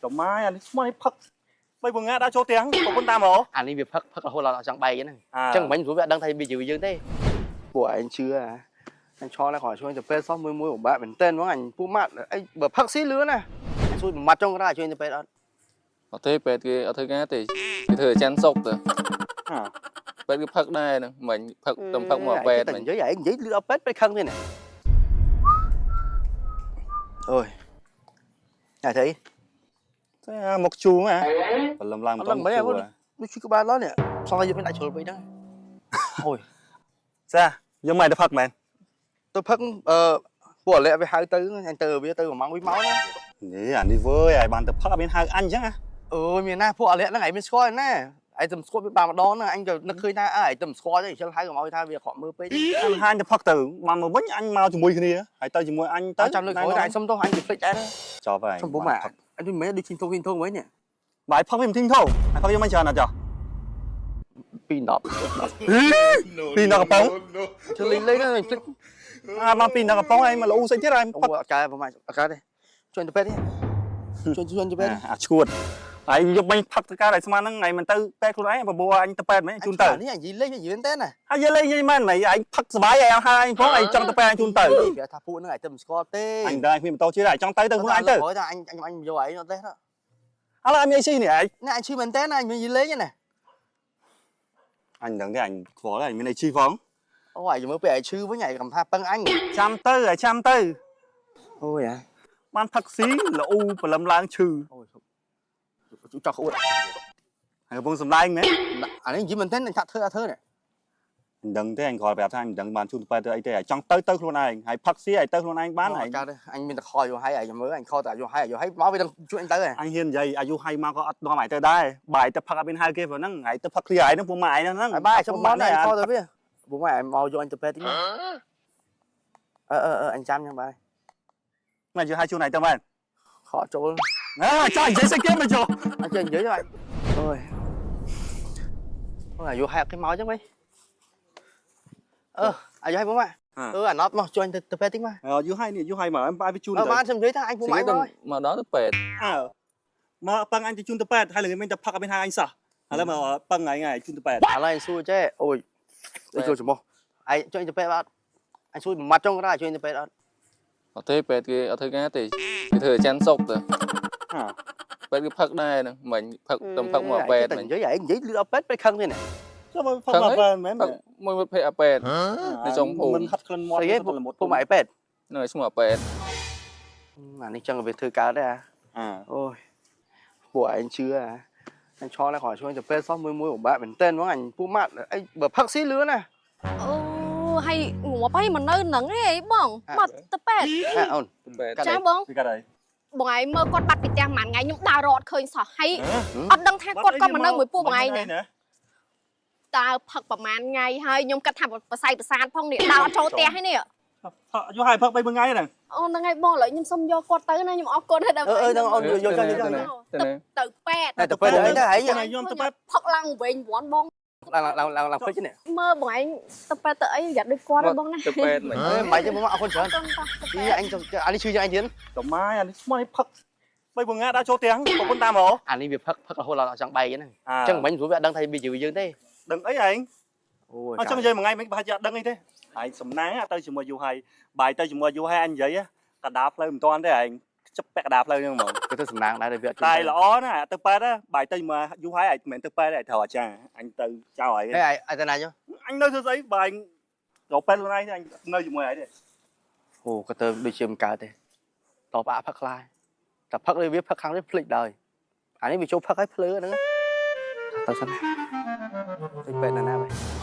ចំម៉ាយអានេះស្មៃផឹកបីបងងាដើរចូលផ្ទះប្រពន្ធតាមហ៎ អានេះវាផឹកផឹករហូតដល់ចង់បែកហ្នឹង អ អញ្ចឹងមិញព្រោះវាអត់ដឹងថាវាជាយើងទេពួកឯងជឿអាអញឆលគាត់ជួយទៅពេទ្យសោះមួយមួយពិបាកមែនតើហ្មងអញពួកម៉ាត់អីបើផឹកស៊ីលឿនណាអញជួយមួយម៉ាត់ចុងក្រោយជួយទៅពេទ្យអត់ អត់ទេពេទ្យគេអត់ធ្វើការទេគេធ្វើច័ន្ទសុកទៅ អា ពេទ្យគេផឹកដែរហ្នឹងមិញផឹកទៅផឹកមកពេទ្យ តែ មិញ និយាយឯងនិយាយលឺដល់ពេទ្យពេទ្យខឹងទៀតណាអូយញ៉ាំទៅ តែមកជូងហ៎បលឹមឡើងមិនតន់ជូ ដូចឈឺក្បាលដល់នេះសងឲ្យយកមានដាក់ជ្រុលពេកហ្នឹងអូយ ចាយកមកទៅផឹកមែន ទៅផឹកអឺពួកអាលាក់វាហៅទៅអញទៅវាទៅ1ម៉ោង2ម៉ោងណា នេះអានេះវើយឲ្យបានទៅផឹកអត់មានហៅអញអញ្ចឹងហ៎ អើយមានណាពួកអាលាក់ហ្នឹងឯងមានស្គាល់ណាឯងទៅស្គាល់វាបានម្ដងហ្នឹងអញក៏នឹកឃើញថាអើឯងទៅស្គាល់ទេអញ្ចឹងហៅកុំឲ្យថាវាខកមើលពេក អញហាញទៅផឹកទៅបានមកវិញអញមកជាមួយគ្នាហើយទៅជាមួយអញ ទៅ ទៅ ចាំលើកក្រោយតែអញសុំទោសអញទៅភ្លេចដែរ ចប់ហើយ សុំពុំអាអញមិនមែនដូចធីងធងធីងធងវិញនេះ បាយផឹកវាមិនធីងធោហើយផឹកយកមិនច្រើនអត់ចោះ 2 10 ពីដល់កំប៉ុង ជឿលេងលេងហ្នឹងភ្លេច អាមកពីដល់កំប៉ុងឯងមកលូស្អីទៀតឯង អូ ផឹក អត់កើតពុំអត់កើតទេជួយទៅពេទ្យទេជួយជួយទៅពេទ្យ អាឈួតហើយយកមិញផឹកទៅកើតឲ្យស្មានហ្នឹងថ្ងៃមិនទៅពេទ្យខ្លួនឯងបបួអញទៅពេទ្យមែនជូនទៅ នេះអញនិយាយលេងនិយាយតែណា ហើយយលេងយីមែនមិនឯងផឹកសុបាយឯងហើយឯងផងឯងចង់ទៅពេទ្យអញជូនទៅ គេថាពួកហ្នឹងឯងទៅមិនស្គាល់ទេ អញដែរគ្មានបន្តជាតិឯងចង់ទៅទៅខ្លួនឯងទៅ ក្រោយថាអញអញយកឯងអត់ទេ ឥឡូវអញមានអីស៊ីនេះឯង ណាអញឈឺមែនតើណាអញនិយាយលេងណា អញដឹងទេអញខ្វល់អញមានអីឈឺផង អូយមើលពេលឯងឈឺវិញឯងកំថាពឹងអញ ចាំទៅឯងចាំទៅ អូយអា បានផឹកស៊ីលូព្រលឹមឡើងឈឺ អូយចောက်ក្អួត ហើយកំពុងសម្ដែងមែន អានេះនិយាយមែនតើអញថាធ្វើអត់ធ្វើនេះ មិនដឹងទេអញគ្រាន់ប្រាប់ថាមិនដឹងបានជូនទៅពេទ្យទៅអីទេឯងចង់ទៅទៅខ្លួនឯងហើយផឹកស៊ីឯងទៅខ្លួនឯងបានឯង កើតអញមានតែខយកឲ្យឯងមើលអញខតែយកឲ្យយកឲ្យមកវានឹងជួយអញទៅ អញហ៊ាននិយាយអាយុហើយមកក៏អត់នាំឯងទៅដែរបាយទៅផឹកអត់មានហៅគេព្រោះហ្នឹងឯងទៅផឹកគ្លៀឯងហ្នឹងពួកម៉ាក់ឯងហ្នឹង បាយចាំមកអញខទៅវាពួកម៉ែឯងមកយកអញទៅពេទ្យទីអឺអឺអញចាំចឹងបាយ មកយកឲ្យជូនឯងទៅមែន ខចូល អើចង់និយាយស្អីគេមកយក អញចេះនិយាយទៅអូយអូយអាយុហើយគេមកចឹងវិញអឺអាយុហើយពុំអឺអាណត់មកជួយទៅទៅពេទ្យតិចមក យូរហើយនេះយូរហើយមកអញបាយទៅជូន អឺបានខ្ញុំនិយាយថាអញពុំ ស្ងៀម មក មកដល់ទៅពេទ្យ អើមកប៉ឹងអញទៅជូនទៅពេទ្យហើយល្ងាចមិញទៅផឹកអត់មានហៅអញសោះឥឡូវមកប៉ឹងឯងហើយជូនទៅពេទ្យ ឥឡូវអញសួរចេះអូយដូចចូលច្រមុះឯងជួយទៅពេទ្យអត់អញសួរមួយម៉ាត់ចុងក្រោយជួយទៅពេទ្យអត់ អត់ទេពេទ្យគេអត់ធ្វើការទេគេធ្វើច័ន្ទសុកទៅ អើ ពេទ្យគេផឹកដែរហ្នឹងមិញផឹកទៅផឹកមកពេទ្យ តែ មិញ និយាយឯងនិយាយលឺដល់ពេទ្យពេទ្យខឹងទៀតណា ចុះមកផឹកមកពេទ្យមែន ផឹកមួយមិត្តភក្តិអាពេទ្យ នៅចុងភូមិ មិនហត់ក្លិនមាត់ ស្អីគេ ទៅល្មុត ពុំឯងពេទ្យ នៅឈ្មោះអាពេទ្យ អានេះចឹងវាធ្វើកើតទេអា អើ អូយពួកឯងជឿអាអញឆលគាត់ជួយទៅពេទ្យសោះមួយមួយពិបាកមែនតើហ្មងអញពួកម៉ាត់អីបើផឹកស៊ីលឿនណា អូហើយងាប់ហើយមកនៅហ្នឹងឯងបងមកទៅពេទ្យ អាអូន ទៅពេទ្យ កាត់ ចាបង ពីកាត់អី បងឯងមើលគាត់បាត់ពីផ្ទះប្រហែលថ្ងៃខ្ញុំដើររត់ឃើញសោះហើយអត់ដឹងថាគាត់ក៏មកនៅមួយពួកបងឯងណាតើផឹកប្រហែលថ្ងៃហើយខ្ញុំគិតថាប្រស័យប្រសាទផងនេះដើរអត់ចូលផ្ទះហើយនេះ ផឹកយូរហើយផឹក3 4ថ្ងៃហ្នឹង អូហ្នឹងហើយបងឥឡូវខ្ញុំសុំយកគាត់ទៅណាខ្ញុំអរគុណហើយដល់ អឺអឺហ្នឹងអូនយកយកយកយក ទៅណា ទៅពេទ្យ តែទៅពេទ្យអីទៅឯង ឯងយកទៅពេទ្យ ផឹកឡើងវិញវ៉ាន់បង ឡើងឡើងឡើងឡើងភ្លេចនេះ មើលបងឯងទៅពេទ្យទៅអីយ៉ាដូចគាត់ហ៎បងណា ទៅពេទ្យមិញ អេមិនទេមកអរគុណច្រើន អរគុណតោះទៅពេ នេះ ទ្យ អញអានេះឈឺយ៉ាងអញទៀត ចំម៉ាយអានេះស្មៃផឹក3 4ថ្ងៃដើរចូលផ្ទះប្រពន្ធតាមហ៎ អានេះវាផឹកផឹករហូតដល់ចង់បែកហ្នឹង អ អញ្ចឹងមិញព្រោះវាអត់ដឹងថាវាជាយើងទេ ដឹងអីឯង អូយ អត់ចង់និយាយមួយថ្ងៃមិញប្រហែលជាអត់ដឹងអីទេឯងសំណាងទៅជាមួយយូរហើយបាយទៅជាមួយយូរហើយអញនិយាយកដាផ្លូវមិនតាន់ទេឯងជិបពាក់កដាផ្លូវហ្នឹងហ្មង គេទៅសំណាងដែរវាអត់ តែល្អណាស់ទៅពេទ្យបាយទៅមកយូរហើយឯងមិនមែនទៅពេទ្យឯងត្រូវអាចារ្យអញទៅចោលឯង ហេឯងទៅណាចុះ អញនៅធ្វើស្អីបាយរកពេទ្យខ្លួនឯងអញនៅជាមួយឯងទេ អូក៏ទៅដូចជាមិនកើតទេតបអាក់ផឹកខ្លាយតែផឹកលើវាផឹកខាងនេះភ្លេចដល់អានេះវាចូលផឹកឲ្យភ្លឺហ្នឹងទៅសិនទៅពេទ្យណាណាបែ